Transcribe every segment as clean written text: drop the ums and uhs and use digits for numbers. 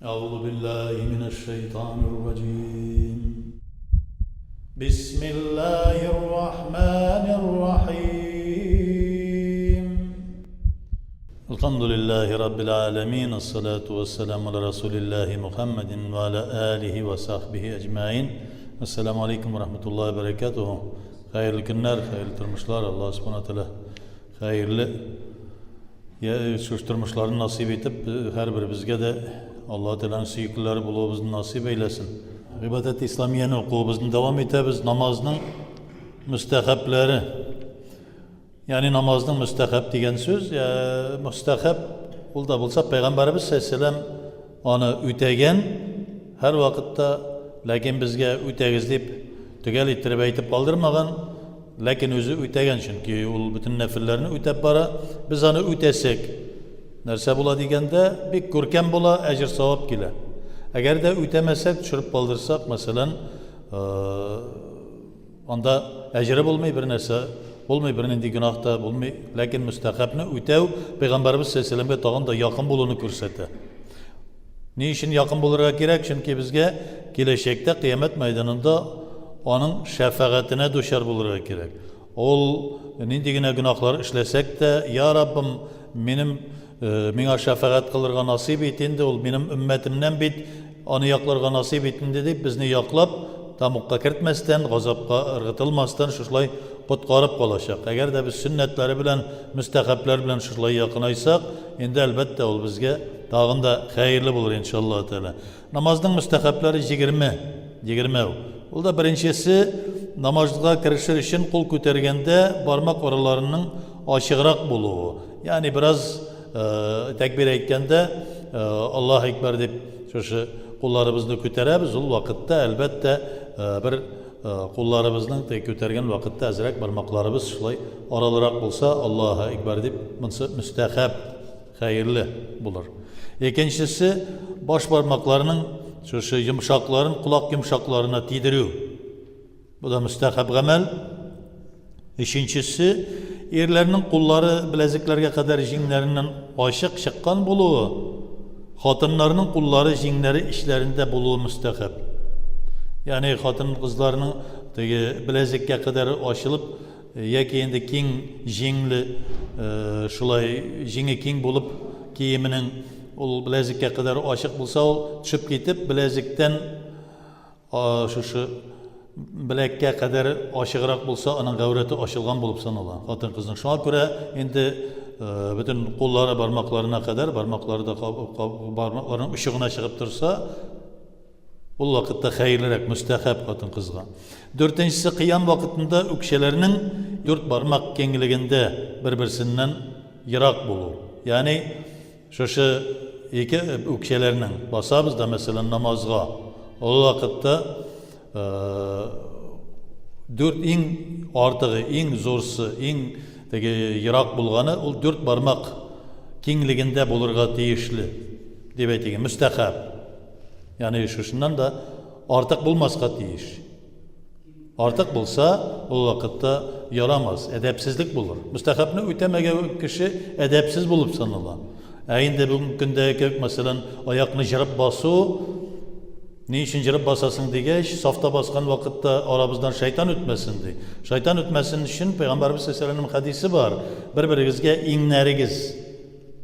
أعوذ بالله من الشيطان الرجيم بسم الله الرحمن الرحيم الحمد لله رب العالمين الصلاة والسلام على رسول الله محمد وعلى آله وصحبه أجمعين السلام عليكم ورحمة الله وبركاته Хәерле көннәр, хәерле тормышлар, Аллаһ Субхана Тәгалә хәерле шушы тормышларны насыйп итеп, һәрберебезгә дә Аллаһ Тәгаләнең сөеклеләре булуыбызны насыйп әйләсен. Гыйбадәт исламияне укуыбызны дәвам итәбез. Намазның мөстәхәбләре. Ягъни намазның мөстәхәб дигән сүз, мөстәхәб ул да булса пәйгамбәребез саллаллаһу аны үтәгән һәр вакытта, ләкин безгә үтәгез дип төгәл иттереп әйтеп калдырмаган, ләкин үзе үтәгән, чөнки ул бөтен нәфелләрне үтәп бара. Без аны үтәсәк, нәрсә була дигәндә, бик күркәм була, әҗер савап килә. Әгәр дә үтәмәсәк, төшереп калдырсак, мәсәлән, Анда әҗере булмый, бер нәрсә булмый, бернинди гөнаһ та булмый. Ләкин мөстәхәбне үтәү пәйгамбәребез саллаллаһу алейһи тагын да якын булуны күрсәтә. Ни өчен якын булырга кирәк? Чөнки безгә киләчәктә кыямәт мәйданында аның шәфәгатенә дучар булырга кирәк. Ул нинди генә гөнаһлар эшләсәк тә, я Раббым, минем э, миңа шәфәгать кылырга насыйп ит инде, ул минем өммәтемнән бит, Аны якларга насыйп ит инде, дип, безне яклап, тәмугка кертмәстән, газапка ыргытылмастан шушылай коткарып калачак. Әгәр дә без сөннәтләре белән, мөстәхәбләр белән шушылай якынайсак, инде, әлбәттә, ул безгә тагын да хәерле булыр, иншаллаһу тәгалә. Намазның мөстәхәбләре 20, егермәү. Ул да беренчесе, намазга керешер өчен кул күтәргәндә бармак араларының ачыграк булуы. Ягъни бераз тәкбир әйткәндә, Аллаһу әкбәр дип шушы кулларыбызны күтәрәбез, ул вакытта, әлбәттә, бер кулларыбызның теге күтәргән вакытта әзрәк бармакларыбыз шулай аралырак булса, Аллаһу әкбәр дип, монысы мөстәхәб, хәерле булыр. Икенчесе, баш бармакларының шушы йомшакларын колак йомшакларына тидерү. Бу да мөстәхәб гамәл. Өченчесе, ирләрнең куллары беләзекләргә кадәр җиңнәреннән ачык чыккан булуы, хатыннарның куллары җиңнәре эчләрендә булуы мөстәхәб. Ягъни хатын-кызларның теге беләзеккә кадәр ачылып, яки инде киң җиңле, шулай җиңе киң булып киеменең ул беләзеккә кадәр ачык булса, ул төшеп китеп, беләзектән Шушы беләккә кадәр ачыграк булса, аның гаурәте ачылган булып санала хатын-кызның. Шуңа күрә инде бөтен куллары бармакларына кадәр, бармаклары да бармакларының очы гына чыгып торса, ул вакытта хәерлерәк, мөстәхәб хатын-кызга. Дүртенчесе, кыям вакытында үкчәләрнең дүрт бармак киңлегендә бер-берсеннән ерак булу. Ягъни Шушы ике үкчәләрнең басабыз да, мәсәлән, намазга. Ул вакытта дүрт иң артыгы, иң зурсы, иң теге ерак булганы ул дүрт бармак киңлегендә булырга тиешле, дип әйтик, мөстәхәб. Ягъни шушыннан да артык булмаска тиеш. Артык булса, ул вакытта ярамас, әдәпсезлек булыр. Мөстәхәбне үтәмәгән кеше әдәпсез булып санала. Ә инде бүгенге көндәге кебек, мәсәлән, аякны җырып басу, ни өчен җырып басасың дигәч, сафта баскан вакытта арабыздан шайтан үтмәсен ди. Шайтан үтмәсен өчен Пәйгамбәребез саллаллаһу алейһи хәдисе бар. Бер-берегезгә иңнәрегез,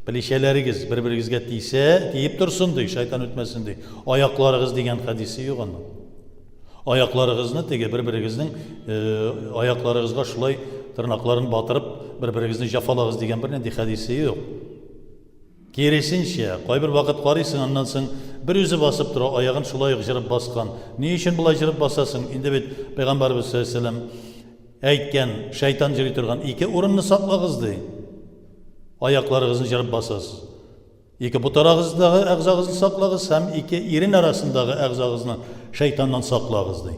плечәләрегез бер-берегезгә тисә, тиеп торсын ди, шайтан үтмәсен ди. Аякларыгыз дигән хәдисе юк аның. Аякларыгызны теге бер-берегезнең аякларыгызга шулай тырнакларын батырып, бер-берегезне җафалагыз дигән бернинди хәдисе юк. Киресенчә, кайбер вакыт карыйсың, аннан соң бер үзе басып тора, аягын шулай ук җырып баскан. Ни өчен болай җырып басасың? Инде бит Пәйгамбәребез саллаллаһу алейһи ва сәлләм әйткән, шайтан йөри торган ике урынны саклагыз ди. Аякларыгызны җырып басасыз. Ике бот арагыздагы әгъзагызны саклагыз һәм ике ирен арасындагы әгъзагызны шайтаннан саклагыз, ди.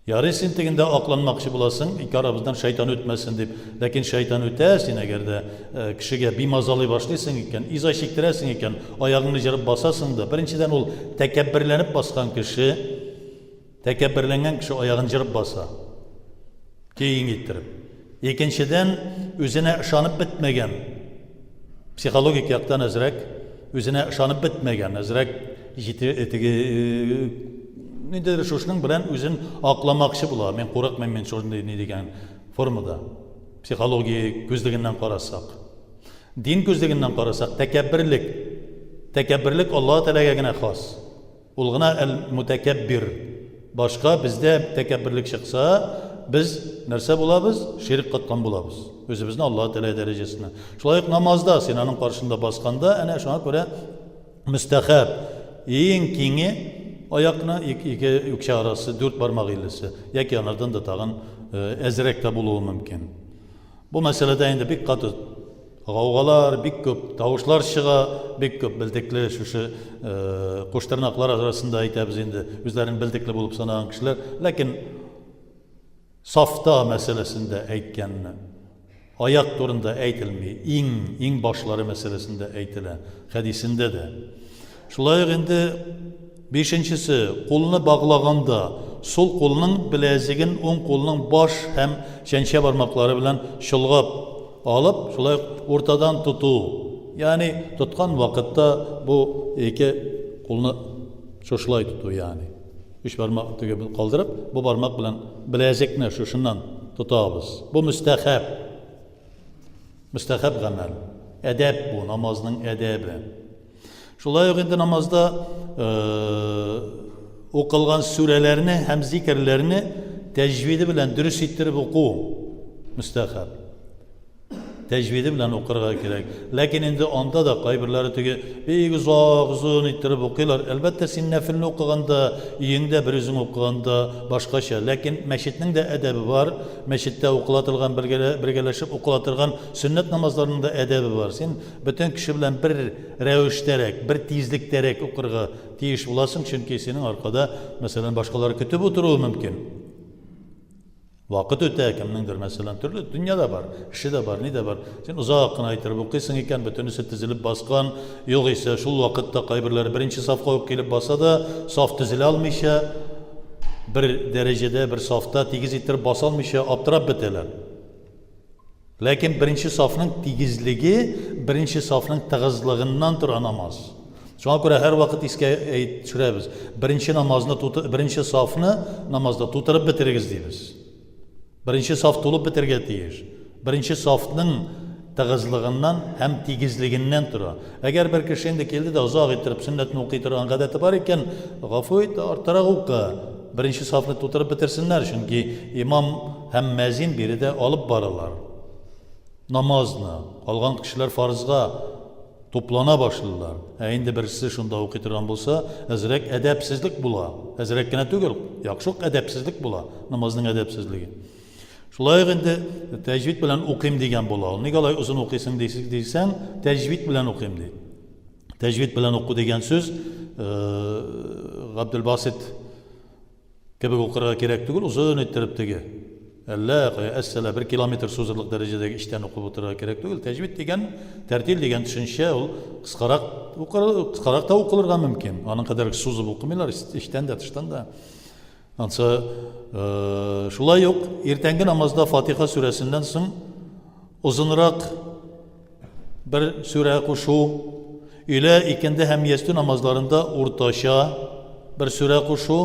Ярый син тегендә акланмакчы буласың, ике арабыздан шайтан үтмәсен дип. Ләкин шайтан үтә, син әгәр дә э, кешегә бимазалый башлыйсың икән, иза чиктерәсең икән, аягыңны җырып басасың да. Беренчедән ул тәкәбберләнеп баскан кеше, тәкәбберләнгән кеше аягын җырып баса. Киң иттереп. Икенчедән, үзенә ышанып бетмәгән, психологик яктан әзрәк Үзенә ышанып бетмәгән, әзрәк җите теге ниндидер шушының белән үзен акламакчы була. Мин курыкмыйм, мин шундый ни дигән формада. Психология күзлегеннән карасак. Дин күзлегеннән карасак, тәкәбберлек. Тәкәбберлек Аллаһ Тәгаләгә генә хас. Ул гына әл-мутәкәббир. Башка бездә тәкәбберлек чыкса, без нәрсә булабыз? Ширк каткан булабыз. Үзебезне Аллаһ Тәгалә дәрәҗәсенә. Шулай ук намазда син аның каршында басканда, әнә шуңа күрә мөстәхәб иң киңе аякны ике үкчә арасы дүрт бармак иллесе яки анардан да тагын әзрәк тә булуы мөмкин. Бу мәсьәләдә инде бик каты гаугалар, бик күп тавышлар чыга, бик күп белдекле шушы куштырнаклар арасында әйтәбез инде, үзләрен белдекле булып санаган кешеләр. Ләкин сафта мәсьәләсендә әйткәнне аяк турында әйтелми, иң, иң башлары мәсьәләсендә әйтелә, хәдисендә дә. Шулай ук инде бишенчесе, кулны баглаганда, сул кулның беләзеген уң кулның баш һәм чәнчә бармаклары белән чолгап алып, шулай ук уртадан тоту. Ягъни тоткан вакытта бу ике кулны шушылай тоту, ягъни өч бармак теге калдырып, бу бармак белән беләзекне шушыннан тотабыз. Бу мөстәхәб. Мөстәхәб гамәл. Әдәп бу, намазның әдәбе. Шулай ук инде намазда укылган сүрәләрне һәм зикерләрне тәҗвиде белән дөрес иттереп уку мөстәхәб. Тәҗвиде белән укырга кирәк. Ләкин инде анда да кайберләре теге бик озак, озын иттереп укыйлар. Әлбәттә, син нәфелне укыганда, өеңдә бер үзең укыганда башкача. Ләкин мәчетнең дә әдәбе бар. Мәчеттә укыла торган, бергәләшеп укыла торган сөннәт намазларының да әдәбе бар. Син бөтен кеше белән бер рәвештәрәк, бер тизлектәрәк укырга тиеш буласың, чөнки синең аркада, мәсәлән, башкалар көтеп утыруы мөмкин. Вакыт үтә, кемнеңдер, мәсәлән, төрле дөнья да бар, эше дә бар, ни дә бар. Син озак кына иттереп укыйсың икән, бөтенесе тезелеп баскан, югыйсә шул вакытта кайберләре беренче сафка ук килеп баса да, саф төзелә алмыйча, бер дәрәҗәдә, бер сафта тигез иттереп баса алмыйча аптырап бетәләр. Ләкин беренче сафның тигезлеге беренче сафның тыгызлыгыннан тора намаз. Шуңа күрә һәрвакыт искә төшерәбез. Беренче намазны беренче сафны намазда тутырып бетерегез дибез. Беренче саф тулып бетергә тиеш. Беренче сафның тыгызлыгыннан һәм тигезлегеннән тора. Әгәр бер кеше инде килде дә озак иттереп сөннәтне укый торган гадәте бар икән, гафу ит, арттырак укы. Беренче сафны тутырып бетерсеннәр, чөнки имам һәм мәзин биредә алып баралар намазны. Калган кешеләр фарызга туплана башлыйлар. Ә инде берсе шунда укый торган булса, әзрәк әдәпсезлек була. Әзрәк кенә түгел, яхшы ук әдәпсезлек була, намазның әдәпсезлеге. Шулай ук инде тәҗвид белән укыйм дигән була ул. Нигә алай озын укыйсың дисәң, тәҗвид белән укыйм ди. Тәҗвид белән уку дигән сүз Габделбасит кебек укырга кирәк түгел, озын иттереп теге. Әллә кая әссәлә бер километр сузырлык дәрәҗәдәге эчтән укып утырырга кирәк түгел. Тәҗвид дигән, тәртил дигән төшенчә ул кыскарак укыр, кыскарак та укылырга мөмкин. Аның кадәр сузып укымыйлар эчтән дә, тыштан да. Ансы шулай ук иртәнге намазда Фатиха сүрәсеннән соң озынрак бер сүрә кушу, өйлә, икенде һәм ястү намазларында уртача бер сүрә кушу,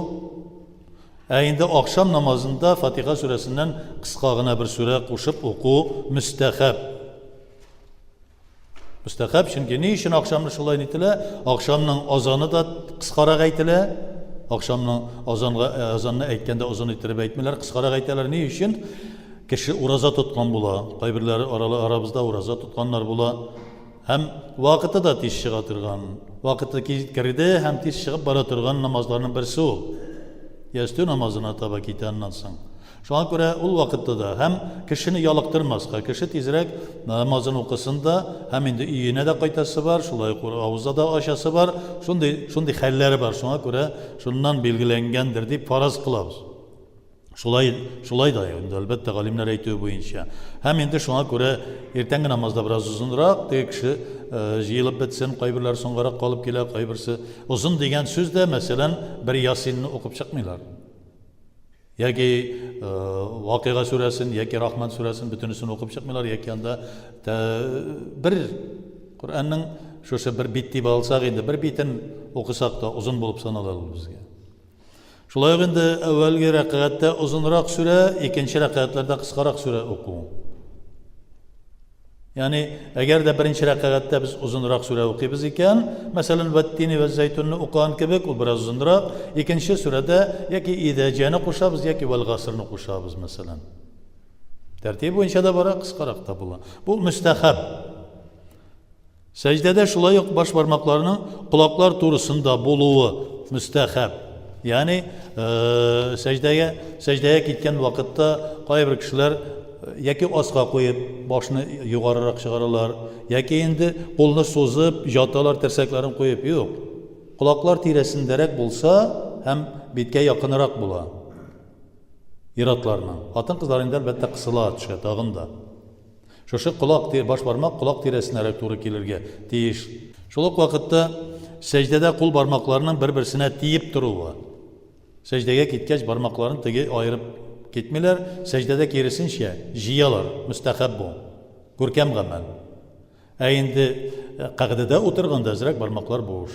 ә инде ахшам намазында Фатиха сүрәсеннән кыска гына бер сүрә кушып уку мөстәхәб. Мөстәхәб, чөнки ни өчен ахшамны шулай нителә? Ахшамның азаны да кыскарак әйтелә. Ахшамның азанга азанны әйткәндә озын иттереп әйтмиләр, кыскарак әйтәләр. Ни өчен? Кеше ураза тоткан була. Кайберләре арабызда ураза тотканнар була. Һәм вакыты да тиз чыга торган. Вакыты керде һәм тиз чыгып бара торган намазларның берсе ул. Ястү намазына таба китә аннан соң. Шуңа күрә ул вакытта да һәм кешене ялыктырмаска, кеше тизрәк намазын укысын да, һәм инде өенә дә кайтасы бар, шулай ук авызда да ачасы бар, шундый, шундый хәлләре бар. Шуңа күрә шуннан билгеләнгәндер дип фараз кылабыз. Шулай, шулай да инде, әлбәттә, галимнәр әйтүе буенча. Һәм инде шуңа күрә иртәнге намазда бераз озынрак, теге кеше җыелып бетсен, кайберләре соңгарак калып килә, кайберсе озын дигән сүз дә, мәсәлән, бер Ясинны укып чыкмыйлар. Яки Вакыйга сүрәсен, яки Рахман сүрәсен бөтенесен укып чыкмыйлар, яки анда бер Коръәннең шушы бер бит дип алсак инде, бер битен укысак та озын булып санала ул безгә. Шулай ук инде әүвәлге рәкәгатьтә озынрак сүрә, икенче рәкәгатьләрдә кыскарак сүрә уку. Ягъни, әгәр дә беренче рәкәгатьтә без озынрак сүрә укыйбыз икән, мәсәлән, Вәттини вәз-зәйтүнне укыган кебек, ул бераз озынрак, икенче сүрәдә яки Идә җәне кушабыз, яки Вәл-гасрны кушабыз, мәсәлән. Тәртип буенча да бара, кыскарак та була. Бу мөстәхәб. Сәҗдәдә шулай ук баш бармакларының колаклар турысында булуы мөстәхәб. Ягъни, сәҗдәгә, сәҗдәгә киткән вакытта кайбер кешеләр яки аска куеп, башны югарырак чыгаралар, яки инде кулны сузып, җаталар, терсәкләрен куеп. Юк. Колаклар тирәсендәрәк булса һәм биткә якынрак була. Ир-атларның. Хатын-кызлар инде әлбәттә кысыла төшә тагын да. Шушы колак, баш бармак колак тирәсенәрәк туры килергә тиеш. Шул ук вакытта сәҗдәдә кул бармакларының бер-берсенә тиеп торуы. Сәҗдәгә киткәч, бармакларын теге аерып китмиләр, сәҗдәдә киресенчә, җыялар, мөстәхәб бу. Күркәм гамәл. Ә инде кәгъдәдә утырганда әзрәк бармаклар буш.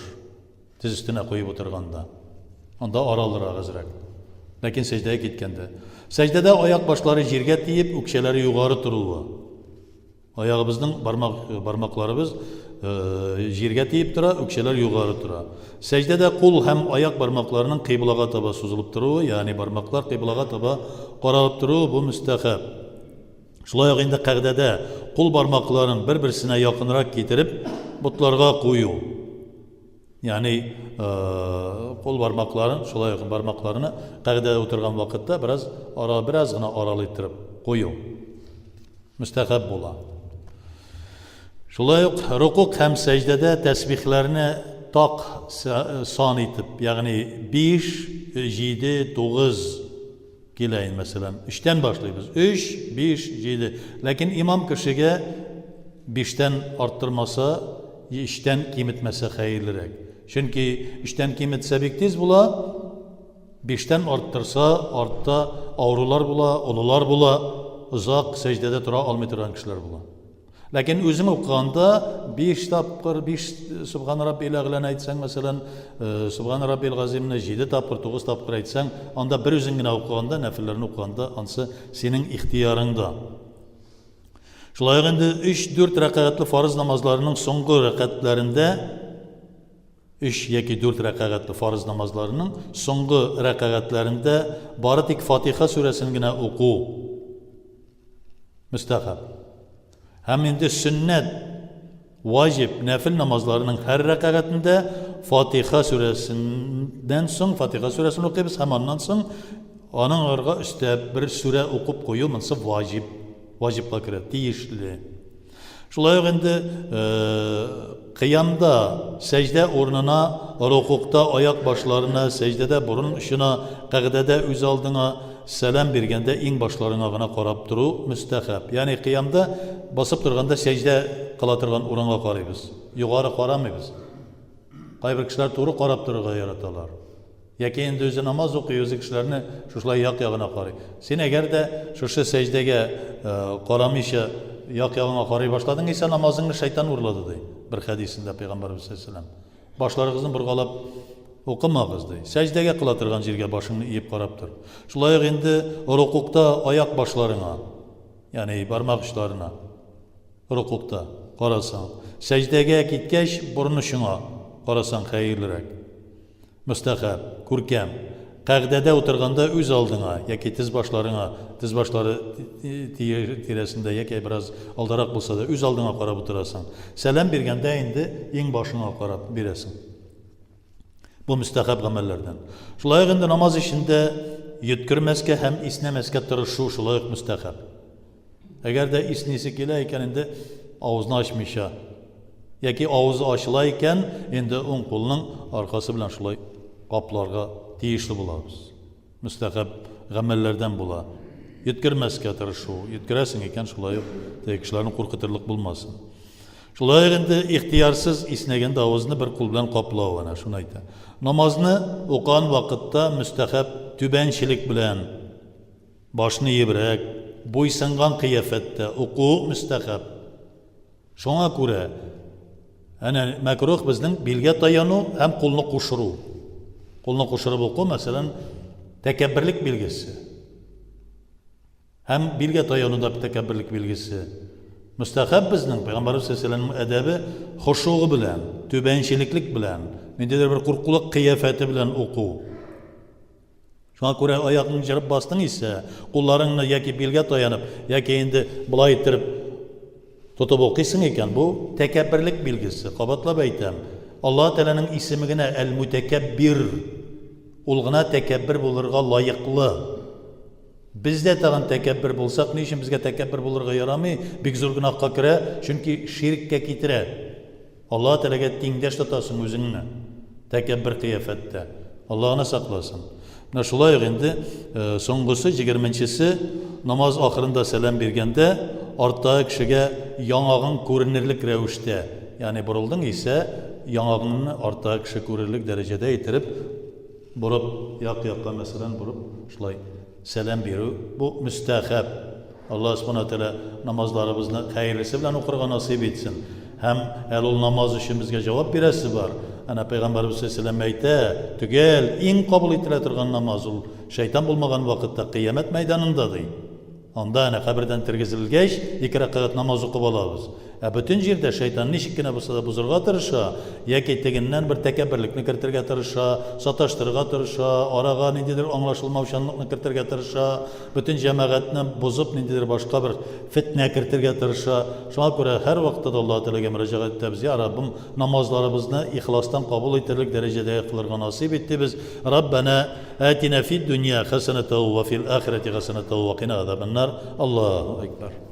Тез өстенә куеп утырганда. Анда аралырак әзрәк. Ләкин сәҗдәгә киткәндә. Сәҗдәдә аяк башлары җиргә тиеп, үкчәләре югары торуы. Аягыбызның бармак, бармакларыбыз э, җиргә тиеп тора, үкчәләр югары тора. Сәҗдәдә кул һәм аяк бармакларының кыйблага таба сузылып торуы, ягъни бармаклар кыйблага таба каралып торуы бу мөстәхәб. Шулай ук инде кәгъдәдә кул бармакларын бер-берсенә якынрак китереп, ботларга кую. Ягъни кул бармакларын, шулай ук бармакларны кәгъдәдә утырган вакытта бераз ара, бераз гына аралы иттереп кую мөстәхәб була. Шулай ук рукук һәм сәҗдәдә тәсбихләрне так сан итеп, ягъни 5, 7, 9 Килә инде, мәсәлән, өчтән башлыйбыз. Өч, биш, җиде. Ләкин имам кешегә биштән арттырмаса, өчтән киметмәсә хәерлерәк. Чөнки өчтән киметсә бик тиз була, биштән арттырса, артта авырулар була, олылар була, озак сәҗдәдә тора алмый торган кешеләр була. Ләкин үзең укыганда биш тапкыр, биш Субхан Раббил Әгъләне әйтсәң, мәсәлән, Субхан Раббил Газимне җиде тапкыр, тугыз тапкыр әйтсәң, анда бер үзең генә укыганда, нәфелләрне укыганда, ансы синең ихтыярыңда. Шулай ук инде 3-4 рәкәгатьле фарыз намазларының соңгы рәкәгатьләрендә 3 яки 4 рәкәгатьле фарыз намазларының соңгы рәкәгатьләрендә бары тик Фатиха сүрәсен генә уку Мөстәхәб. Һәм инде сөннәт, ваҗиб, нәфел намазларының һәр рәкәгатендә Фатиха сүрәсеннән соң Фатиха сүрәсен укыйбыз һәм аннан соң аның арга өстәп бер сүрә укып кую монысы ваҗиб, ваҗибка керә, тиешле. Шулай ук инде кыямда сәҗдә урынына, рокукта аяк башларына, сәҗдәдә борын очына, кәгъдәдә үз алдыңа сәлам биргәндә иң башларыңа гына карап тору мөстәхәб. Ягъни кыямда басып торганда сәҗдә кыла торган урынга карыйбыз. Югары карамыйбыз. Кайбер кешеләр туры карап торырга яраталар. Яки инде үзе намаз укый, үзе кешеләрне шушылай як-ягына карый. Син әгәр дә шушы сәҗдәгә карамыйча як-ягыңа карый башладың исә, намазыңны шайтан урлады, ди бер хәдисендә Пәйгамбәребез саллаллаһу алейһи ва Башларыгызны боргалап укымагыз, ди. Сәҗдәгә кыла торган җиргә башыңны иеп карап тор. Шулай ук инде рукукта аяк башларыңа, ягъни бармак очларына рукукта карасаң, сәҗдәгә киткәч борын очыңа карасаң хәерлерәк. Мөстәхәб, күркәм. Кәгъдәдә утырганда үз алдыңа яки тез башларыңа, тез башлары тирәсендә яки бераз алдарак булса да, үз алдыңа карап утырасың. Сәлам биргәндә инде иң башыңа карап бирәсең. Бу мөстәхәб гамәлләрдән. Шулай ук инде намаз эчендә йөткермәскә һәм иснәмәскә тырышу шулай ук мөстәхәб. Әгәр дә иснисе килә икән, инде авызны ачмыйча, яки авызы ачыла икән, инде уң кулның аркасы белән шулай капларга тиешле булабыз. Мөстәхәб гамәлләрдән була. Йөткермәскә тырышу. Йөткерәсең икән, шулай ук теге кешеләрне куркытырлык булмасын. Шулай ук инде ихтыярсыз иснәгәндә авызны бер кул белән каплау, әнә шуны әйтә. Намазны укыган вакытта мөстәхәб түбәнчелек белән Башны иебрәк, буйсынган кыяфәттә уку мөстәхәб. Шуңа күрә, Әнә мәкрух безнең билгә таяну һәм кулны кушыру. Кулны кушырып уку, мәсәлән, тәкәбберлек билгесе. Һәм билгә таяну да тәкәбберлек билгесе. Мөстәхәб безнең Пәйгамбәрбез саллаллаһу алейһи әдәбе хошугы белән, түбәнчелеклек белән, ниндидер бер куркулык кыяфәте белән уку. Шуңа күрә аягыңны җырып бастың исә, кулларыңны яки билгә таянып, яки инде болай иттереп тотып укыйсың икән, бу тәкәбберлек билгесе. Кабатлап әйтәм, Аллаһ Тәгаләнең исеме генә Әл-Мутәкәббир. Ул гына тәкәббер булырга лаеклы. Без дә тагын тәкәббер булсак, ни өчен безгә тәкәббер булырга ярамый? Бик зур гөнаһка керә, чөнки ширккә китерә. Аллаһ Тәгаләгә тиңдәш тотасың үзеңне. Тәкәббер кыяфәттә. Алла гына сакласын. Менә шулай ук инде э, соңгысы, егерменчесе, намаз ахырында сәлам биргәндә, арттагы кешегә яңагың күренерлек рәвештә, ягъни борылдың исә, яңагыңны арттагы кеше күрерлек дәрәҗәдә иттереп борып, як-якка мәсәлән борып, шулай сәлам бирү бу мөстәхәб. Аллаһ Субхана Тәгалә намазларыбызны хәерлесе белән укырга насыйп итсен. Һәм әле ул намаз өчен безгә җавап бирәсе бар. Әнә Пәйгамбәребез саллаллаһу алейһи әйтә, төгәл, иң кабул ителә торган намаз ул шайтан булмаган вакытта кыямәт мәйданында ди. Анда әнә кабердән тергезелгәч, ике рәкәгать намаз укып алабыз. Ә бөтен җирдә шайтан ничек кенә булса да бозырга тырыша, яки тегеннән бер тәкәбберлекне кертергә тырыша, саташтырырга тырыша, арага ниндидер аңлашылмаучанлыкны кертергә тырыша, бөтен җәмәгатьне бозып ниндидер башка бер фетнә кертергә тырыша. Шуңа күрә һәрвакытта да Аллаһы Тәгаләгә мөрәҗәгать итәбез, Я Раббым, намазларыбызны ихластан кабул итәрлек дәрәҗәдә кылырга насыйп ит, дибез. Раббәнә атина фид дөнья хәсәнәтәү вә фил ахирәти хәсәнәтәү вә кина газабәннар. Аллаһу әкбәр.